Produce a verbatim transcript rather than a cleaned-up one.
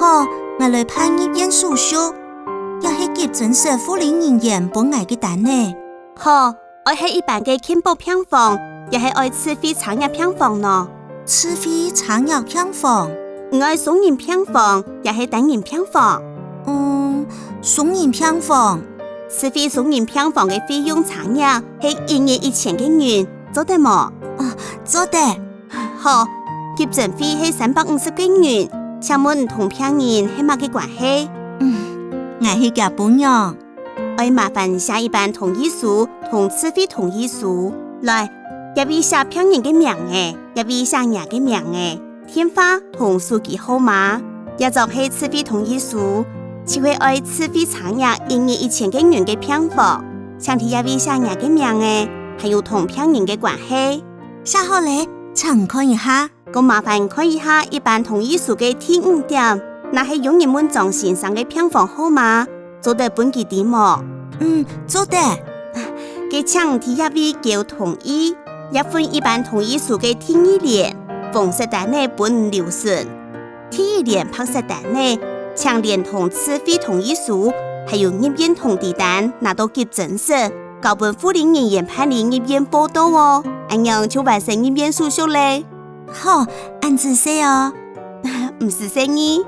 好，𠊎來辦入院手續。這係急診室護理人員分𠊎个單仔。好，愛係一般个健保病房，也係愛自費差額病房呢？自費差額病房。你愛雙人病房，也係單人病房？嗯，雙人病房。自費雙人病房个費用差額係一日一千个銀，做得無？啊，做得。 好，急診費係三百五十个銀，請問同病人係麼个關係？嗯，𠊎係厥餔娘。愛麻煩寫一般同意書同自費同意書。來，這位寫病人个名仔，這位寫若个名仔，電話同手機號碼。這張係自費同意書，就係愛自費差額一日一千个銀个病房，請在這位寫若个名仔，還有同病人个關係。 寫好了，請看一下。過麻煩看一下一般同意書个第五點，若係有人問張先生个病房號碼，做得分佢知無？嗯，做得。該請在這位勾同意，這份一般同意書个第二聯，紅色單仔分你留存。第一聯白色單仔，請連同自費同意書，還有入院通知單拿到急診室，交分護理人員辦理入院報到哦。恁樣就完成入院手續了。 好，恁仔細哦。毋使細義，